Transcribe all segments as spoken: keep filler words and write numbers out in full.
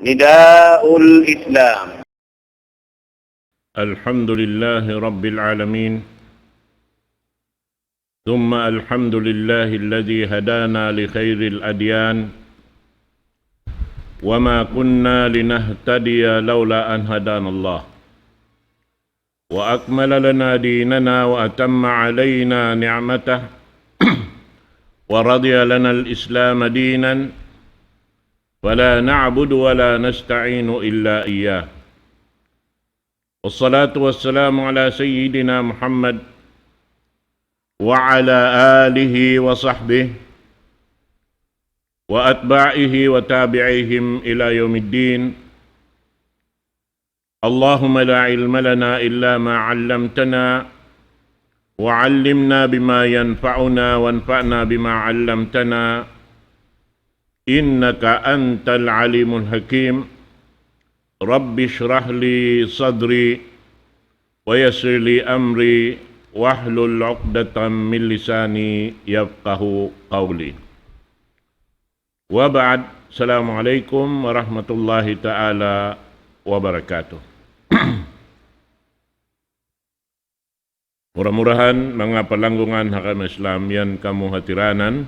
نداء الإسلام. الحمد لله رب العالمين، ثم الحمد لله الذي هدانا لخير الأديان، وما كنا لنهتدي لولا أن هدانا الله، وأكمل لنا ديننا وأتم علينا نعمته، ورضي لنا الإسلام دينا، فلا نعبد ولا نستعين إلا إياه. والصلاة والسلام على سيدنا محمد وعلى آله وصحبه وأتباعه وتابعيهم إلى يوم الدين. اللهم لا علم لنا إلا ما علمتنا، وعلمنا بما ينفعنا، وانفعنا بما علمتنا، إنك أنت العليم الحكيم. رب اشرح لي صدري، ويسر لي أمري، واحلل عقدة من لساني يفقه قولي. وبعد، السلام عليكم ورحمة الله تعالى وبركاته. Mura-murahan, manga palanggungan ha agama Islam, yan kamu hatiranan.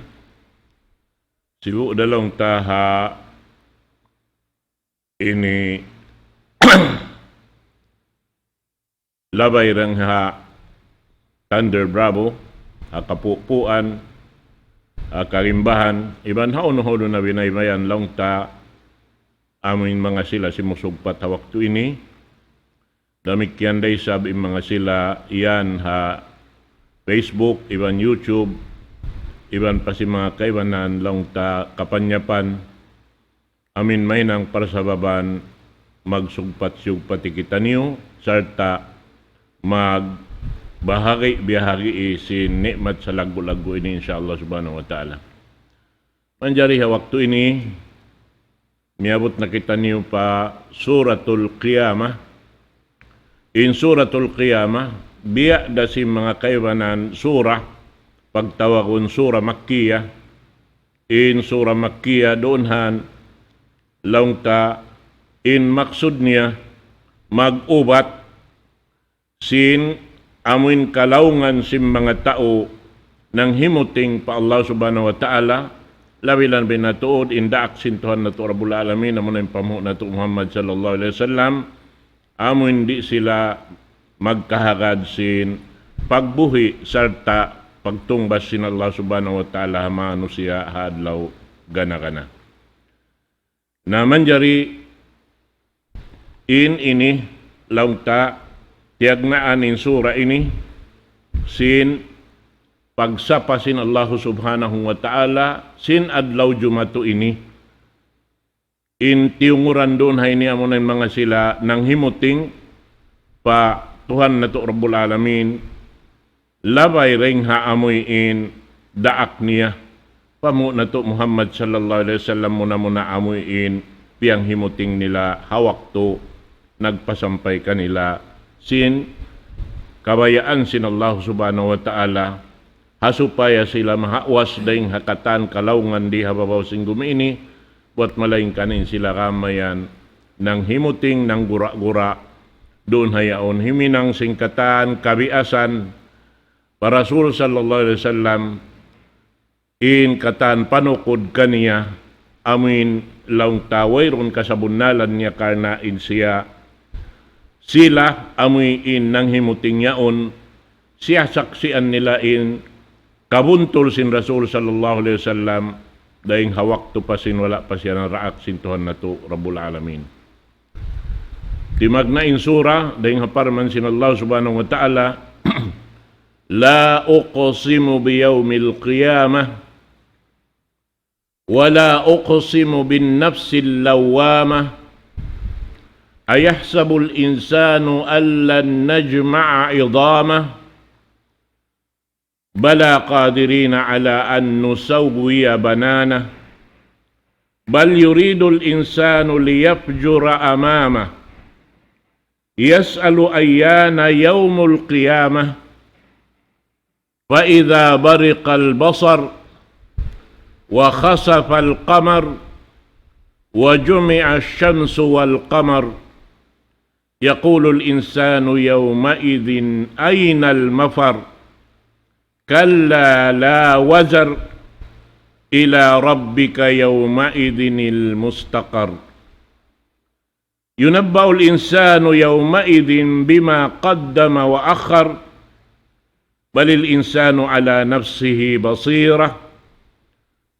Sibu' da laung ta ha ini labay dayn ha Thunder Bravo, ha kapupuan, ha karimbahan, iban ha unu-unu na biyaybayan laung ta amuin manga sila simusugpat ha waktu ini. Damikkiyan da isab in manga sila yan ha Facebook, iban YouTube, iban pa sin manga kaibanan laung ta kapanyapan, amuin mahinang parsababan magsugpat-sugpati kitaniyu, sarta' magbahagi'-biyahagi' sin ni'mat salaggu'-laggu' ini, insya Allah subhanahu wa ta'ala. Manjari ha waktu ini, miyabut na kitaniyu pa Suratul Qiyamah. In Suratul Qiyamah, biya' da sin manga kaibanan surah, pagtawagun surah Makkiyah. In surah Makkiyah duun han laung ta in maksud niya mag-ubat sin amuin kalaungan sin manga tau nanghimuting pa Allah subhanahu wa ta'ala, labi-labi na tuud in daak sin Tuhan natu' Rabbul Alamin, amuna in panghu' natu' Muhammad sallallahu alayhi wasallam, amuin di' sila magkahagad sin pagbuhi' sarta' pagtungbas sin Allah subhanahu wa ta'ala ha manusiya' ha adlaw gana-gana. Na manjari in ini laung ta tiyagnaan in sura ini sin pagsapa sin Allahu subhanahu wa ta'ala sin adlaw Jumatu ini. In tiyunguran duun ha ini amuna in manga sila nanghimuting pa Tuhan natu' Rabbul Alamin, labay dayn ha amuin daak niya. Panghu' natu' Muhammad sallallahu alayhi wasallam muna-muna amuin piyanghimuting nila ha waktu nagpasampay kanila sin kabayaan sin Allah subhanahu wa ta'ala, ha supaya sila mahawas dayn ha katan kalaungan di ha babaw sin gumi ini, buwat malaingkan in sila kamayan nanghimuting nanggura-gura duun ha yaun himinang sin katan kabiasan pa Rasul sallallahu alayhi wasallam, in katan panukud kaniya, amuin laung ta wayruun kasabunnalan niya karna' in siya, sila amuin nanghimuting yaun, siyasaksian nila in kabuntul sin Rasul sallallahu alayhi wasallam, dayn ha waktu pa sin wala' pa siya naraak sin Tuhan natu' Rabbul Alamin. Timagna' in sura, dayn ha parman sin Allah subhanahu wa ta'ala, لا أقسم بيوم القيامة، ولا أقسم بالنفس اللوامة، أيحسب الإنسان ألن نجمع عظامه، بلى قادرين على أن نسوي بنانه، بل يريد الإنسان ليفجر أمامه، يسأل أيان يوم القيامة، فإذا برق البصر، وخسف القمر، وجمع الشمس والقمر يقول الإنسان يومئذ أين المفر كلا لا وزر إلى ربك يومئذ المستقر ينبأ الإنسان يومئذ بما قدم وأخر بل الإنسان على نفسه بصيرة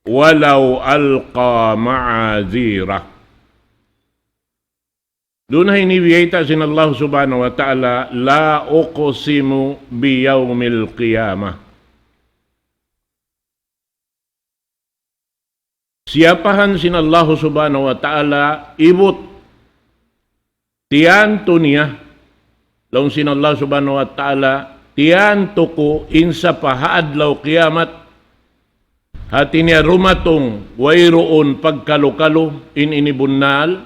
ولو ألقى معاذيره. Duun ha ini biyayta' sin Allah Subhanahu wa Ta'ala, لا أقسم بيوم القيامة. Siyapahan sin Allah Subhanahu wa Ta'ala, ibut, tiyantu niya, laung sin Allah Subhanahu wa Ta'ala, tiyantu ku in sapa ha adlaw kiyamat, hati niya dumatung, wayruun pagkalu-kalu, in ini bunnal,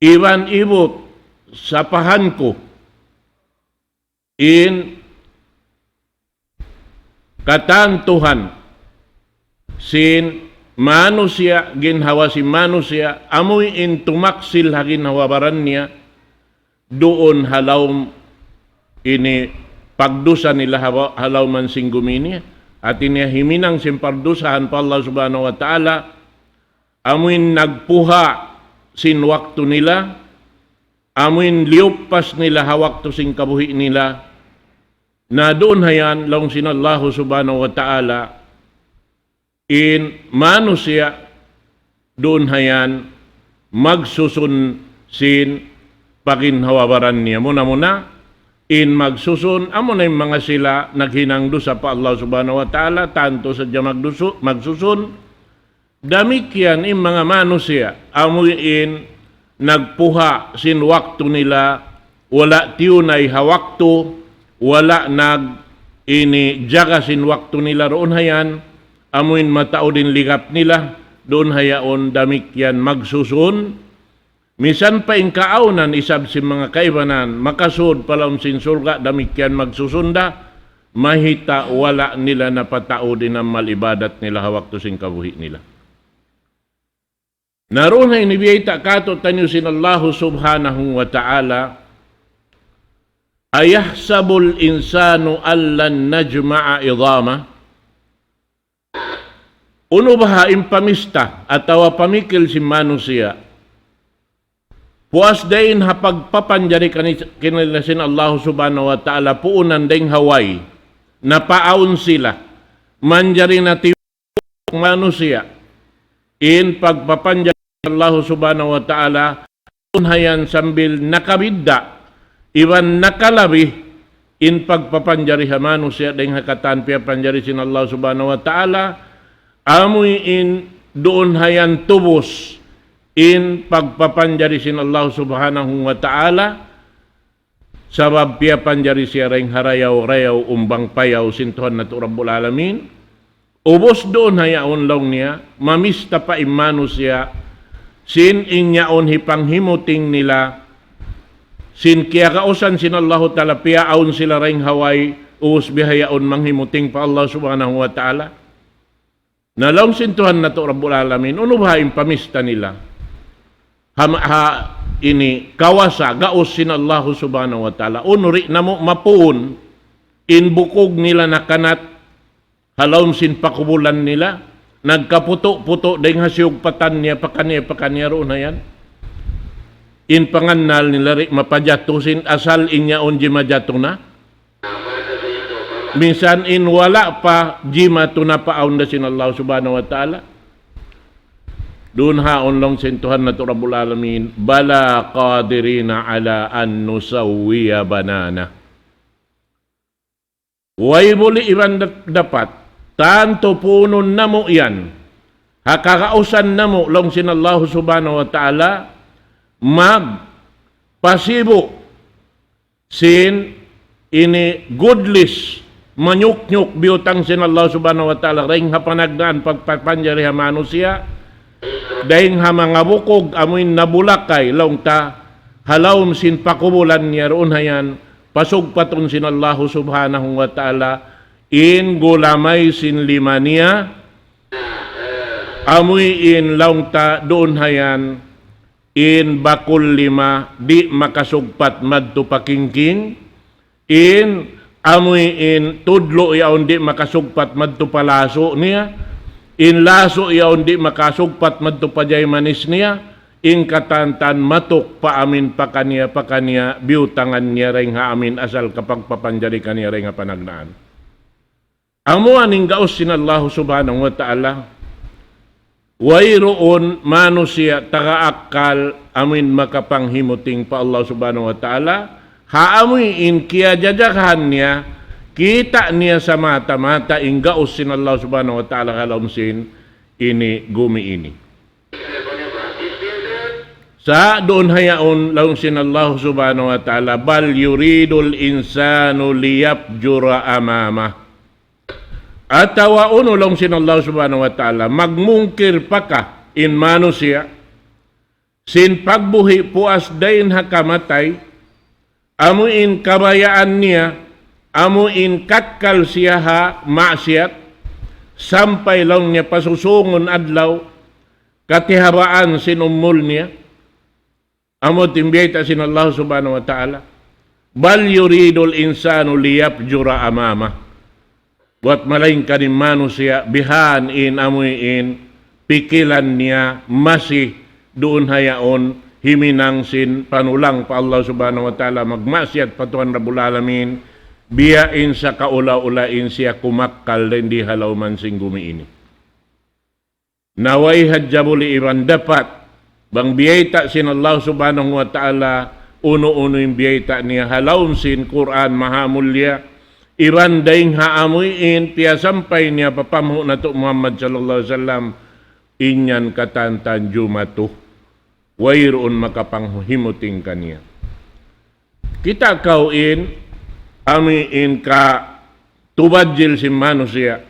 iban ibut, sapahan ku, in katantuhan sin manusiya', ginhawa sin manusiya', amuin tumaksil ha ginhawa-baran niya, duun ha lawm ini pagdusa nila ha, ha lawm sin gumi niya. Hati niya himinang sin pagdusahan pa Allah Subhanahu wa Ta'ala, amuin nagpuha sin waktu nila, amuin liyupas nila ha waktu sin kabuhi' nila. Na duun ha yan, laung sin Allah Subhanahu wa Ta'ala, in manusiya' duun ha yan magsusun sin paginhawa-baran niya. Muna-muna, in magsusun, amuna in manga sila naghinang dusa pa Allah Subhanahu wa Ta'ala, tantu sadja magdusu-, magsusun. Damikkiyan in manga manusiya', amuin nagpuha sin waktu nila, wala' tiyunay ha waktu, wala' nag-, ini jaga sin waktu nila duun ha yan, amuin mataud in ligap nila, duun ha yaun damikkiyan magsusun. Misan pa in kaawnan isab sin manga kaibanan, makasud pa lawm sin surga', damikkiyan magsusun da, mayta' wala' nila napataud in amal ibadat nila ha waktu sin kabuhi' nila. Na duun ha ini biyayta' kātu'niyu sin Allahu Subhanahu wa Ta'ala, أيحسب الإنسان ألن نجمع عظامه. Unu baha' in pamista atawa pamikil sin manusiya'? Puas dayn ha pagpapanjari kani-, kanila sin Allah Subhanahu wa Ta'ala puunan dayn ha way, napaawn sila, manjari na ti-, manusiya'. In pagpapanjari Allah Subhanahu wa Ta'ala, duun ha yan sambil nakabidda', iban nakalabi, in pagpapanjari ha manusiya' dayn ha katan piyapanjari sin Allah Subhanahu wa Ta'ala, amuin duun ha yan tubus, in pagpapanjari sin Allah Subhanahu wa Ta'ala, sabab piyapanjari siya dayn ha rayaw-rayaw umbang payaw sin Tuhan natu' Rabbul Alamin. Ubus duun ha yaun laung niya, mamista pa in manusiya', sin in yaun hipanghimuting nila, sin kiyakausan sin Allahu Ta'ala piyaawn sila dayn ha way, ubus bihaun manghimuting pa Allah Subhanahu wa Ta'ala. Na laung sin Tuhan natu' Rabbul Alamin, unu baha' in pamista nila? Ha, ha ini kawasa, gaus sin Allahu Subhanahu wa Ta'ala. Unu di' namu' mapuun, in bukug nila nakanat, ha lawm sin pakubulan nila, nagkaputu'-putu' dayn ha siyugpatan niya, pakaniya-pakaniya duun ha yan. In pangannal nila di' mapajatu sin asal in yaun jimajatu na. Minsan in wala' pa jimatu na paawn da sin Allah Subhanahu wa Ta'ala. Duun ha yaun laung sin Tuhan natu' Rabbul Alamin, بلى قادرين على أن نسوي بنانه. Way buli' iban dap-, dapat, tantu puunun namu' yan, ha kagausan namu' laung sin Allah Subhanahu wa Ta'ala, magpasibu' sin ini gudlis, manyuknyuk biyutang sin Allah Subhanahu wa Ta'ala, dayn ha panagnaan pagpapanjari ha manusiya', dayn ha manga bukug amuin nabulakay, laung ta, ha lawm sin pakubulan niya duun ha yan, pasugpatun sin Allah Subhanahu wa Ta'ala, in gulamay sin lima niya, Amuin laung ta duun hayan, in bakul lima di' makasugpat madtu pa kingking, in amuin tudlu' yaun di' makasugpat madtu pa lasu' niya, in lasu' yaun di' makasugpat madtu pa jaymanis niya, in katan-katan matuk pa amin pakaniya-pakaniya biyutangan niya dayn ha amin asal kapagpapanjari kaniya dayn ha panagnaan. Amu in gaus sin Allahu Subhanahu wa Ta'ala, wayruun manusiya' taga akkal amuin makapanghimuting pa Allah Subhanahu wa Ta'ala, ha amuin kiyajajagahan niya, kita' niya sa mata-mata in gaus sin Allah Subhanahu wa Ta'ala ha lawm sin ini gumi ini. Sa' duun hayaun laung sin Allah Subhanahu wa Ta'ala, بل يريد الإنسان ليفجر أمامه. Atawa unu laung sin Allah Subhanahu wa Ta'ala, magmungkir pa ka in manusiya', sin pagbuhi' puas dayn ha kamatay, amuin kabayaan niya, amuin kakkal siya ha maksiyat, sampay laung niya pasusungun adlaw, katihabaan sin umul niya, amu in biyayta' sin Allah Subhanahu wa Ta'ala. بل يريد الإنسان ليفجر أمامه. Buwat malaingkan in manusiya', bihan in amuin pikilan niya masi duun hayaun himinang sin panulang pa Allah Subhanahu wa Ta'ala, magmaksiyat pa Tuhan Rabbul Alamin, biya' in sakaula-ula in siya kumakkal dayn di ha lawm sin gumi ini. Na way hadja buli' iban dapat, bang biyayta' sin Allah Subhanahu wa Ta'ala, unu-unu in biyayta' niya ha lawm sin Qur'an mahamulliya, iban dayn ha amuin piyasampay niya pa panghu' natu' Muhammad sallallahu alayhi wasallam, in yan katan-katan jumatu, wayruun makapanghimuting kaniya. Kita' kaw in, amuin katubadjil sin manusiya',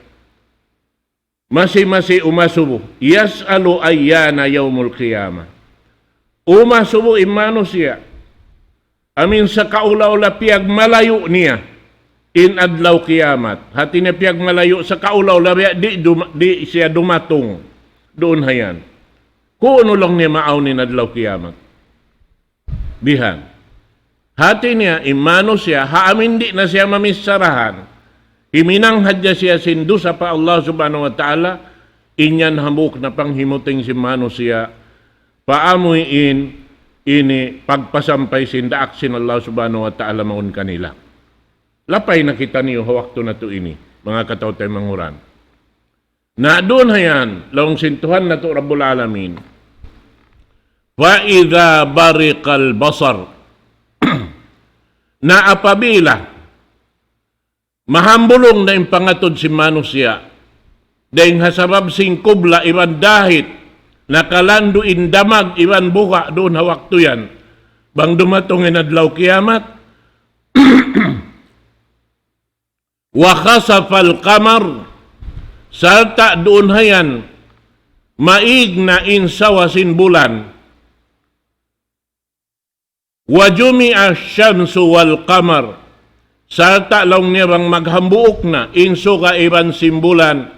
masi-masi umasubu, يسأل أيان يوم القيامة. Umasubu in manusiya', amuin sakaula-ula piyagmalayu' niya in adlaw kiyamat. Hati niya piyagmalayu', sakaula-ula biya' di' duma-, di' siya dumatung duun hayan. Kunu' laung niya maawn in adlaw kiyamat. Bihan. Hati niya, in manusiya', ha amuin di' na siya mamissarahan, himinang hadja siya sin dusa pa Allah Subhanahu wa Ta'ala, in yan hambuuk na panghimuting sin manusiya', pa amuin ini pagpasampay sin daak sin Allah Subhanahu wa Ta'ala mawn kanila. Lapay na kitaniyu ha waktu natu' ini, manga kataw-taymanghuran. Na duun hayan, laung sin Tuhan natu' Rabbul Alamin, فإذا برق البصر. Na apabila mahambulung na in pangatud sin manusiya', dayn ha sabab sin kubla' iban dahit, nakalandu' in damag iban buga' duun ha waktu yan, bang dumatung in adlaw kiyamat, وخسف القمر, sarta' duun hayan, maig na in sawa sin bulan. وجمع الشمس والقمر, sarta' laung niya bang maghambuuk na in suga iban sin bulan.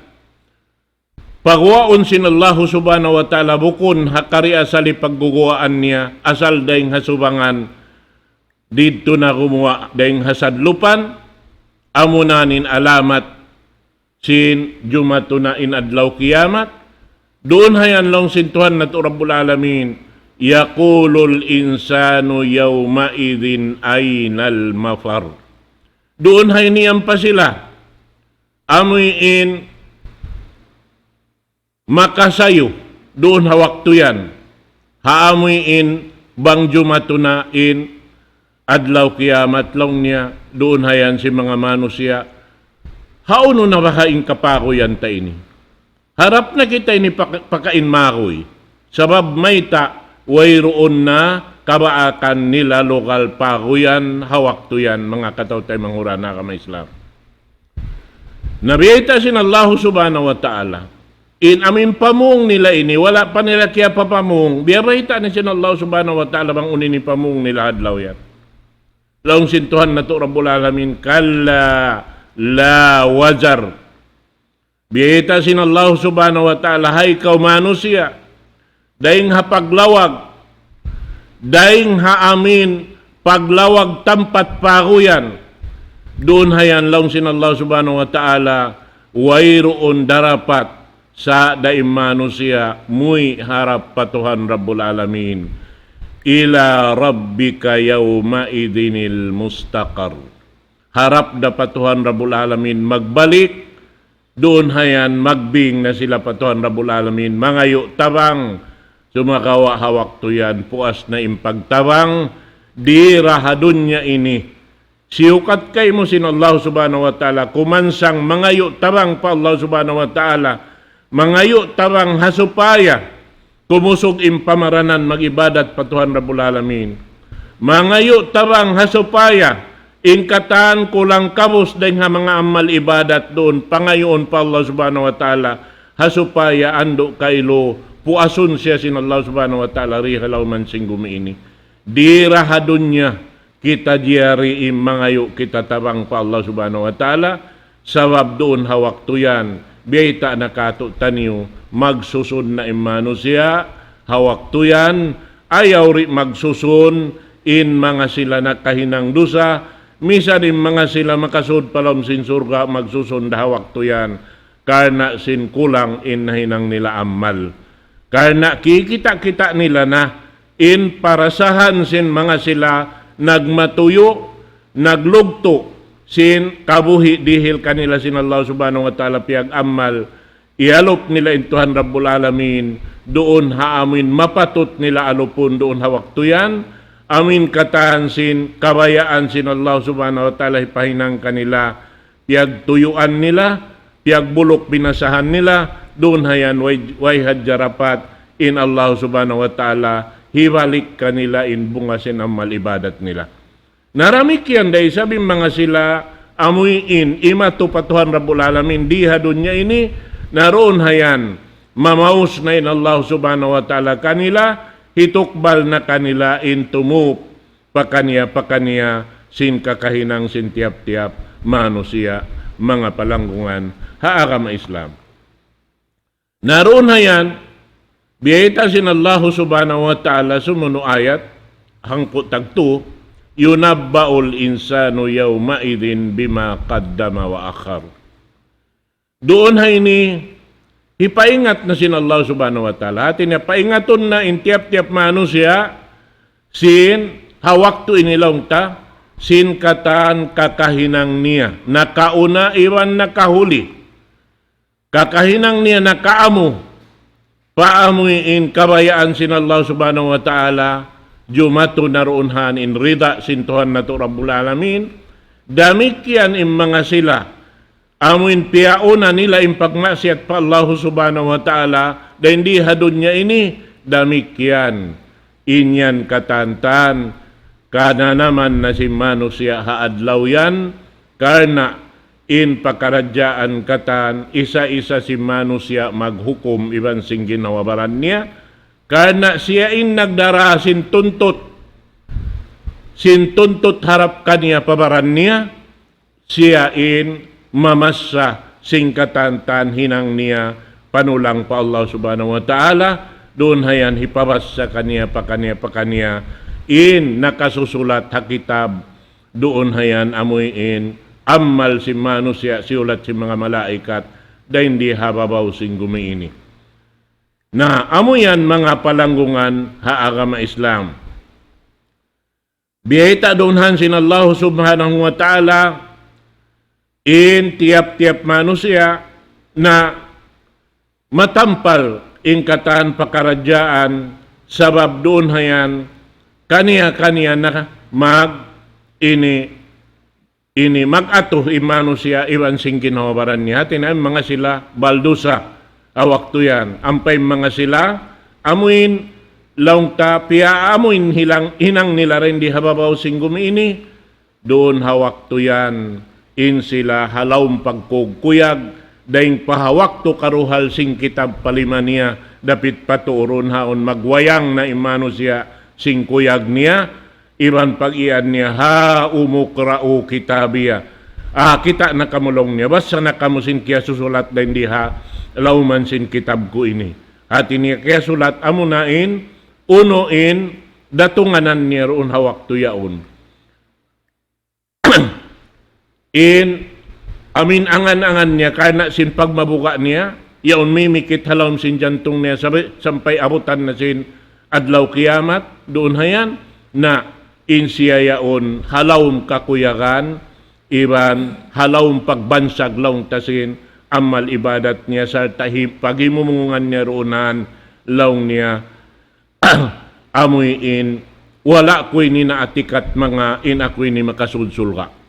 Paguwaun sin Allahu Subhanahu wa Ta'ala bukun ha kari asal pagguguwaan niya, asal dayn ha subangan, didtu na gumuwa' dayn ha sadlupan, amuna in alamat sin jumatu na in adlaw kiyamat. Duun hayan laung sin Tuhan natu' Rabbul Alamin, يقول الإنسان يومئذ أين المفر. Duun hayan pa sila amuin makasayu duun ha waktu yan. Ha amuin bang jumatu na in adlaw kiyamat laung niya, duun hayan sin manga manusiya'. Hawnu na baha' in kapaguyan ta ini? Harap na kita ini paka-, pakain maguy. Sabab mayta', wayruun na kabaakan nila lugal paguyan ha waktu yan, manga kataw-taymanghuran ha agama Islam. Na biyayta' sin Allahu Subhanahu wa Ta'ala, in amuin pamung nila ini, wala' pa nila kiyapapamung, biyayta' na sin Allahu Subhanahu wa Ta'ala bang unu in pamung nila ha adlaw yan. Laung sin Tuhan natu' Rabbul Alamin, كلا لا وزر. Biyayta' sin Allah Subhanahu wa Ta'ala, hay kaw manusiya', dayn ha paglawag, dayn ha amin paglawag tampat paguyan, duun hayan laung sin Allah Subhanahu wa Ta'ala, wayruun darapat sa' da in manusiya' muwi' harap pa Tuhan Rabbul Alamin. إلى ربك يومئذ المستقر. Harap da pa Tuhan Rabbul Alamin magbalik, duun hayan magbing na sila pa Tuhan Rabbul Alamin, mangayu' tabang, sumagawa' ha waktu yan, puas na in pagtabang, di ra ha dunya ini. Siyukat kaymu sin Allah Subhanahu wa Ta'ala, kumansang mangayu' tabang pa Allah Subhanahu wa Ta'ala, mangayu' tabang ha supaya kumusug in pamaranan mag-ibadat pa Tuhan Rabbul Alamin. Mangayu' tabang ha supaya in katan kulang kabus dayn ha manga amal ibadat duun pangayuun pa Allah Subhanahu wa Ta'ala, ha supaya andu' kailu puasun siya sin Allah Subhanahu wa Ta'ala di ha lawm sin gumi ini. Di ra ha dunya kita jari in mangayu' kita tabang pa Allah Subhanahu wa Ta'ala, sabab duun ha waktu yan, biyayta' na kātu'niyu, magsusun na in manusiya', ha waktu yan, ayaw di' magsusun, in manga sila nakahinang dusa, misan in manga sila makasud pa lawm sin surga', magsusun da ha waktu yan, karna' sin kulang in nahinang nila amal. Karna' kikita'-kita' nila na, in parasahan sin manga sila nagmatuyu', naglugtu', sin kabuhi' dihil kanila sin Allah Subhanahu wa Ta'ala piyag-amal, iyalup nila in Tuhan Rabbul Alamin, duun ha amin mapatut nila alupun duun ha waktu yan, amin katan sin kabayaan sin Allah Subhanahu wa Ta'ala hipahinang kanila, piyagtuyuan nila, piyagbuluk binasahan nila, duun hayan way, way hadja rapat in Allah Subhanahu wa Ta'ala, hibalik kanila in bunga sin amal ibadat nila. Na damikkiyan da isab in manga sila amuin imatu pa Tuhan Rabbul Alamin di ha dunya ini, na duun hayan, mamaus na in Allah Subhanahu wa Ta'ala kanila, hitukbal na kanila in tumup pakaniya-pakaniya sin kakahinang sin tiyap-tiyap manusiya', manga palanggungan ha agama Islam. Na duun hayan, biyayta' sin Allahu Subhanahu wa Ta'ala sumunu' ayat, hangpu' tagtu, ينبأ الإنسان يومئذ بما قدم وأخر. Duun ha ini, hipaingat na sin Allah Subhanahu wa Ta'ala. Hati niya, paingatun na in tiyap-tiyap manusiya', sin, ha waktu ini laung ta, sin katan kakahinang niya, nakauna iban nakahuli. Kakahinang niya nakaamu, paamuin kabayaan sin Allah Subhanahu wa Ta'ala, jumatu na duun han in rida sin Tuhan natu' Rabbul Alamin. Damikkiyan in manga sila, amuin piyauna nila in pagmaksiyat pa Allah Subhanahu wa Ta'ala, dayn di ha dunya ini, damikkiyan in yan katantan, kananaman na sin manusiya' ha adlaw yan, karna' in pakaradjaan katan, isa-isa sin manusiya' maghukum iban sin ginhawa-baran niya, karna' siya in nagdara sin tuntut, sin tuntut harap kaniya pa baran niya, siya in mamassa sin katantan hinang niya panulang pa Allah Subhanahu wa Ta'ala, duun hayan hipabassa kaniya, pakaniya, pakaniya, in nakasusulat ha kitab, duun hayan amuin amal sin manusiya', siyulat sin manga malaikat, dayn di ha babaw sin gumi ini. Na, amu yan manga palanggungan ha agama Islam. Biyayta' duun han sin Allah Subhanahu wa Ta'ala, in tiyap-tiyap manusiya' na matampal in katan pakaradjaan, sabab duun hayan, kaniya-kaniya na mag ini, ini mag-atu in manusiya' iban sin ginhawa-baran niya. Hati niya manga sila baldusa ha waktu yan. Ampa in manga sila, amuin laung ta piya amuin hilang, hinang nila dayn di ha babaw sin gumi ini, duun ha waktu yan, in sila ha lawm pagkugkuyag, dayn pa ha waktu karuhal sin kitab pa lima niya, dapit pa tuurun haun magwayang na in manusiya' sin kuyag niya, iban pag-iyan niya, هاؤم اقرءوا كتابيه. Ah, kita' na kamu laung niya, basa na kamu sin kiyasusulat dayn di ha lawm sin kitab ku ini. Hati niya kiyasulat amuna in, unu in, datunganan niya duun ha waktu yaun. In, amuin angan-angan niya, karna' sin pagmabuga' niya, yaun mimikit ha lawm sin jantung niya, sabi-, sampay abutan na sin adlaw kiyamat, duun hayan, na in siya yaun ha lawm kakuyagan, iban ha lawm pagbansag laung ta sin amal ibadat niya, sarta' hi-, paghimumungan niya duunan, laung niya, amuy in, wala' ku ini naatikat manga in aku ini makasud surga'.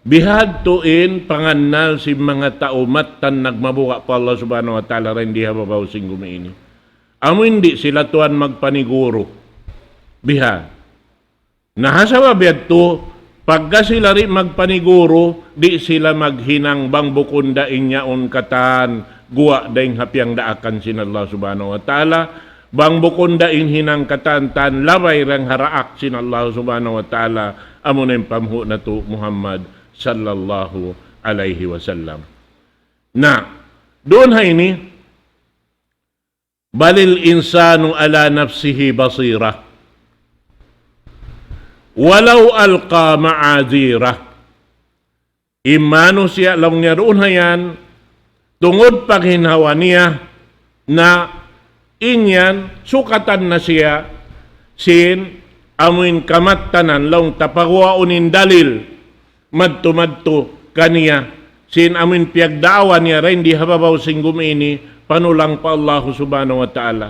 Bihadtu in pangannal sin manga tau mattan nagmabuga' pa Allah Subhanahu wa Ta'ala dayn di ha babaw sin gumi ini. Amu in di' sila tuwan magpaniguru. Biha. Na ha sabab yadtu, pagka sila di' magpaniguru, di' sila maghinang bang bukun da in yaun katan, guwa' dayn ha piyangdaakan sin Allah Subhanahu wa Ta'ala, bang bukun da in hinang katan tan labay dayn ha daak sin Allah Subhanahu wa Ta'ala, amuna in panghu' natu' Muhammad sallallahu alayhi wasallam. Na, duun ha ini, بل الإنسان على نفسه بصيرة ولو ألقى معاذيره. In manusiya' laung niya duun hayan, tungud paghinhawa niya, na in yan sukatan na siya sin amuin kamattanan laung ta paguwaun in dalil madtu-madtu kaniya, sin amuin piyagdaawa niya dayn di ha babaw sin gumi ini, panulang pa Allahu Subhanahu wa Ta'ala.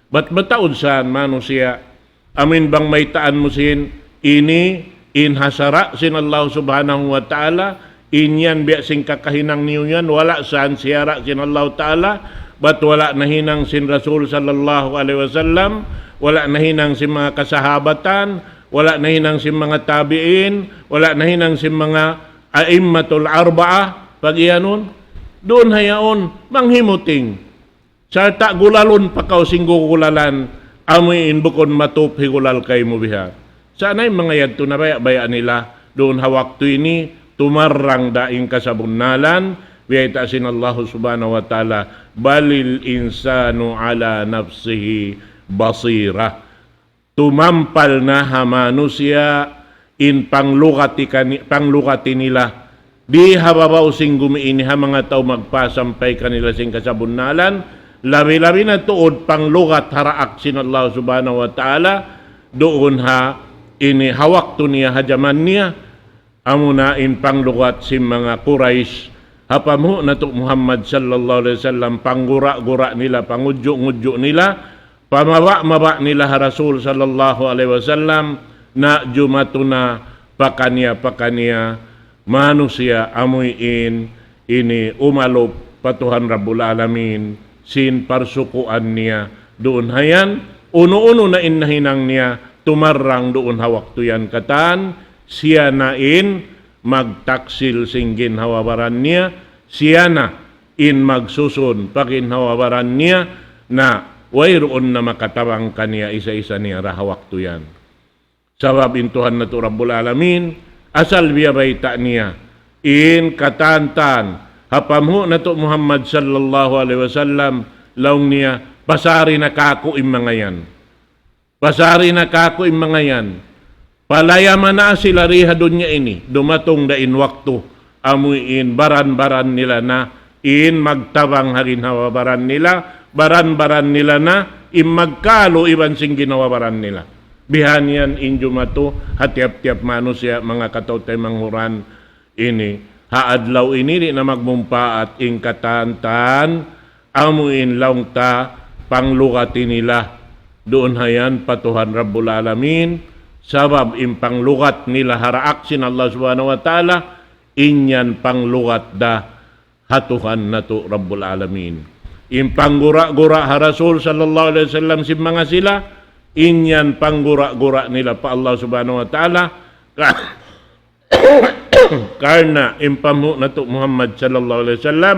Bat mataud san manusiya', amuin bang maytaan mu sin ini, in ha sara' sin Allahu Subhanahu wa Ta'ala, in yan biya' sin kakahinang niyu yan, wala' san siyara' sin Allahu Ta'ala, bat wala' nahinang sin Rasul sallallahu alayhi wasallam, wala' nahinang sin manga kasahabatan, wala' nahinang sin manga tabi'in, wala' nahinang sin manga a'immatul arba'ah, pag-iyanun, duun hayaun, manghimuting. Sarta' gulalun pa kaw sin gugulalan, amu in bukun matup higulal kaymu biha. Sa' na in manga yadtu nabaya'-baya' nila, duun ha waktu ini, tumarrang da in kasabunnalan, biyayta' sin Allahu Subhanahu wa Ta'ala, بل الإنسان على نفسه بصيرة. Tumampal na ha manusiya' in panglugati kani-, panglugati nila. Di ha babaw sin gumi ini ha manga tau magpasampay kanila sin kasabunnalan, labi-labi na tuud panglugat ha daak sin Allah Subhanahu wa Ta'ala, duun ha ini ha waktu niya ha jaman niya, amuna in panglugat sin manga Quraysh, ha panghu' natu' Muhammad sallallahu alayhi wasallam, panggura-gura nila, pangudju'-ngudju' nila, pamaba'-maba' nila ha Rasul sallallahu alayhi wasallam, na jumatu na pakaniya-pakaniya manusiya' amuin ini umalup pa Tuhan Rabbul Alamin, sin parsukuan niya duun hayan, unu-unu na in nahinang niya, tumarrang duun ha waktu yan katan, siya na in magtaksil sin ginhawa-baran niya, siya na in magsusun pa ginhawa-baran niya, na wayruun na makatabang kaniya isa-isa niya da ha waktu yan. Sabab in Tuhan natu' Rabbul Alamin, asal biyabayta' niya, in katan-katan, ha panghu' natu' Muhammad sallallahu alayhi wasallam, laung niya, pasari na kāku' in manga yan. Pasari na kāku' in manga yan. Palayama na sila di ha dunya ini. Dumatung da in waktu, amu in baran-baran nila na, in magtabang ha ginhawa-baran nila, baran-baran nila na, in magkalu iban sin ginhawa-baran nila. Bihan yan in jumatu, ha tiyap-tiyap manusiya', manga kataw-taymanghuran, ini. Ha adlaw ini di' na magmumpaat in katan-katan, amu in laung ta panglugati nila. Duun hayan pa Tuhan Rabbul Alamin, sabab in panglugat nila ha daak sin Allah Subhanahu wa Ta'ala, in yan panglugat da ha Tuhan natu' Rabbul Alamin. In panggura-gura ha Rasul sallallahu alayhi wasallam sin manga sila, in yan panggura-gura nila pa Allah Subhanahu wa Ta'ala, ka-, karna' in panghu' natu' Muhammad sallallahu alayhi wasallam,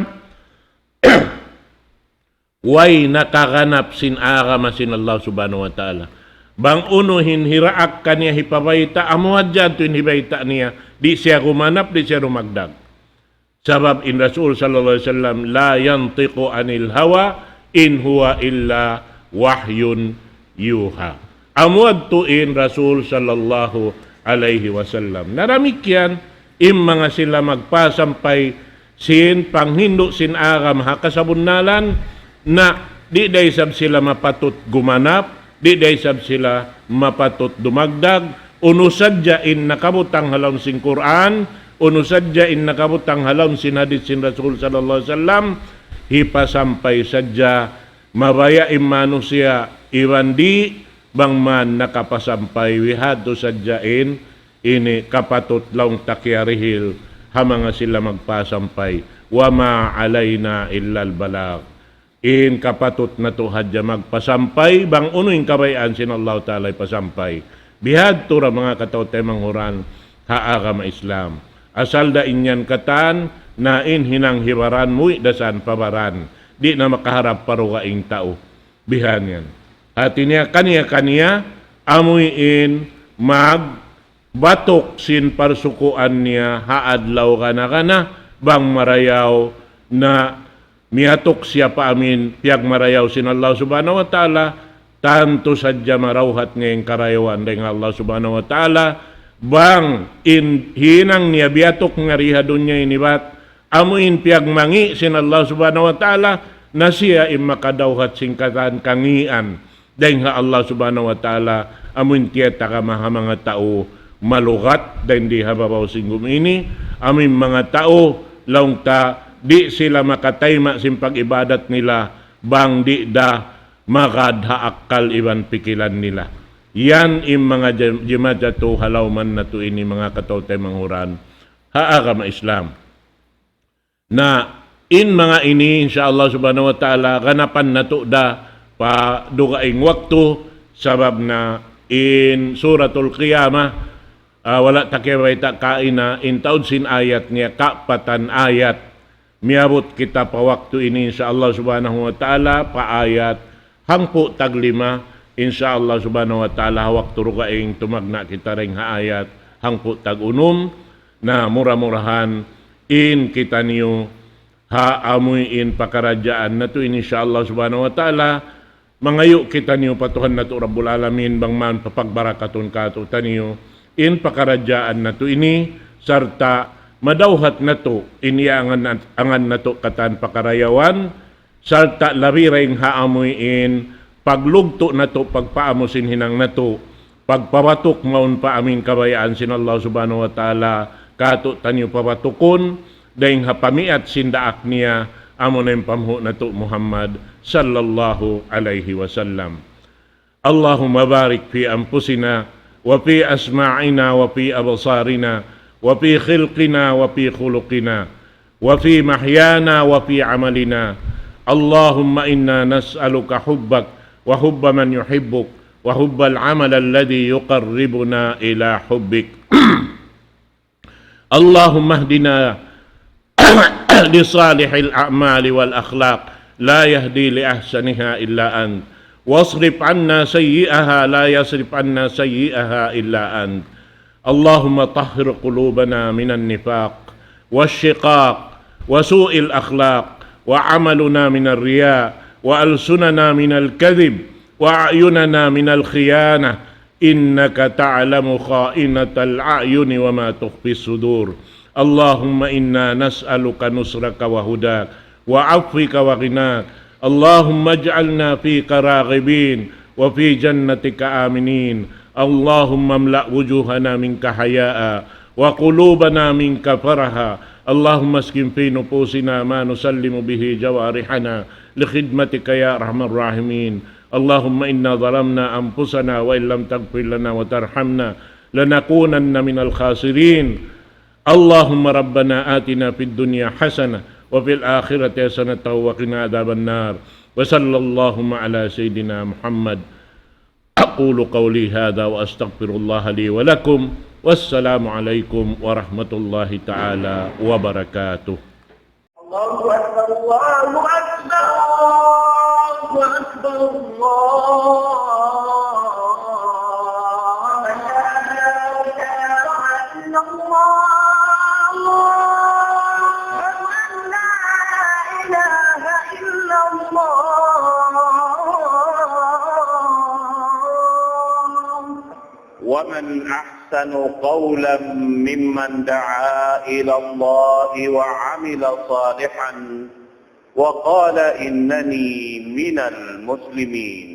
way nakaganap sin agama sin Allah Subhanahu wa Ta'ala. Bang unu in hiraak kaniya hipabayta', amu hadja tuud in hibayta' niya. Di' siya gumanap, di' siya dumagdag. Sabab in Rasul sallallahu alayhi wasallam, لا ينطق عن الهوى إن هو إلا وحي يوحى. Amu yadtu in Rasul sallallahu alayhi wasallam. Na damikkiyan, in manga sila magpasampay sin panghindu' sin agama ha kasabunnalan, na di' da isab sila mapatut gumanap, di' da isab sila mapatut dumagdag, unu sadja in nakabutang ha lawm sin Qur'an, unu sadja in nakabutang ha lawm sin hadith sin Rasul sallallahu alayhi wasallam, hipasampay sadja, mabaya' in manusiya' iban di', bang man nakapasampay, bihadtu sadja in ini kapatut laung ta kiyarihil ha manga sila magpasampay. وما علينا إلا البلاغ. In kapatut natu' hadja magpasampay, bang unu in kabayaan sin Allahu Ta'ala hipasampay. Bihadtu ra manga kataw-taymanghuran ha agama Islam. Asal da in yan katan, na in hinang hibaran, muwi' da san pa baran. Di' na makaharap pa dugaing tau. Bihan yan. Hati niya, kaniya-kaniya, amuin mag batuk sin parsukuan niya ha adlaw gana-gana, bang marayaw na miyatuk siya pa amin piyagmarayaw sin Allah Subhanahu wa Ta'ala, tantu sadja marawhat niya in karayawan dayn ha Allah Subhanahu wa Ta'ala, bang in hinang niya biyatuk niya di ha dunya ini bat, amu in piyagmangi' sin Allah Subhanahu wa Ta'ala, na siya in makadawhat sin katan kangian dayn ha Allah Subhanahu wa Ta'ala, amu in tiyatagama ha manga tau malugat dayn di ha babaw sin gumi ini, amu in manga tau laung ta di' sila makatayma' sin pag-ibadat nila, bang di' da magad ha akkal iban pikilan nila. Yan in manga jim-, jimajatu ha lawman natu' ini manga kataw-taymanghuran ha agama Islam. Na in manga ini, insya Allah Subhanahu wa Ta'ala, ganapan natu' da pa dugaing waktu, sabab na in Suratul Qiyamah, ah, wala' ta kiyabayta' kaina, in taud sin ayat niya, kaapatan ayat. Miyabut kita pa waktu ini, insya Allah Subhanahu wa Ta'ala, pa ayat hangpu' tag lima, insya Allah Subhanahu wa Ta'ala, ha waktu dugaing tumagna' kita dayn ha ayat hangpu' tag unum, na mura-murahan in kitaniyu ha amuin pakaradjaan natu' ini, insya Allah Subhanahu wa Ta'ala, mangayu' kitaniyu pa Tuhan natu' Rabbul Alamin, bang man papagbarakatun kātu'niyu in pakaradjaan natu' ini, sarta' madawhat natu' in iyangan nat-, angan natu' katan pakarayawan, sarta' labi dayn ha amuin paglugtu' natu', pagpaamu sin hinang natu', pagpabatuk mawn pa amin kabayaan sin Allah Subhanahu wa Ta'ala, kātu'niyu pabatukun, dayn ha pamiat sin daak niya, amu na in panghu' natu' Muhammad sallallahu alayhi wasallam. اللهم بارك في أنفسنا وفي أسماعنا وفي أبصارنا وفي خلقنا وفي خلقنا وفي محيانا وفي عملنا. اللهم إنا نسألك حبك وحب من يحبك وحب العمل الذي يقربنا إلى حبك. اللهم اهدنا لصالح الأعمال والأخلاق، لا يهدي لأحسنها إلا أنت، واصرف عنا سيئها، لا يصرف عنا سيئها إلا أنت. اللهم طهر قلوبنا من النفاق والشقاق وسوء الأخلاق، وعملنا من الرياء، وألسننا من الكذب، وأعيننا من الخيانة، إنك تعلم خائنة الأعين وما تخفي الصدور. اللهم إنا نسألك نصرك وهداك وعفوك وغناك. اللهم اجعلنا فيك راغبين وفي جنتك آمنين. اللهم املأ وجوهنا منك حياء وقلوبنا منك فرحا. اللهم اسكن في نفوسنا ما نسلم به جوارحنا لخدمتك يا أرحم الراحمين. اللهم إنا ظلمنا أنفسنا وإن لم تغفر لنا وترحمنا لنكونن من الخاسرين. اللهم ربنا آتنا في الدنيا حسنة وفي الآخرة حسنة وقنا عذاب النار. وصلى اللهم على سيدنا محمد. أقول قولي هذا وأستغفر الله لي ولكم. والسلام عليكم ورحمة الله تعالى وبركاته. الله أكبر، الله أكبر، الله أكبر، الله ومن أحسن قولا ممن دعا إلى الله وعمل صالحا وقال إنني من المسلمين.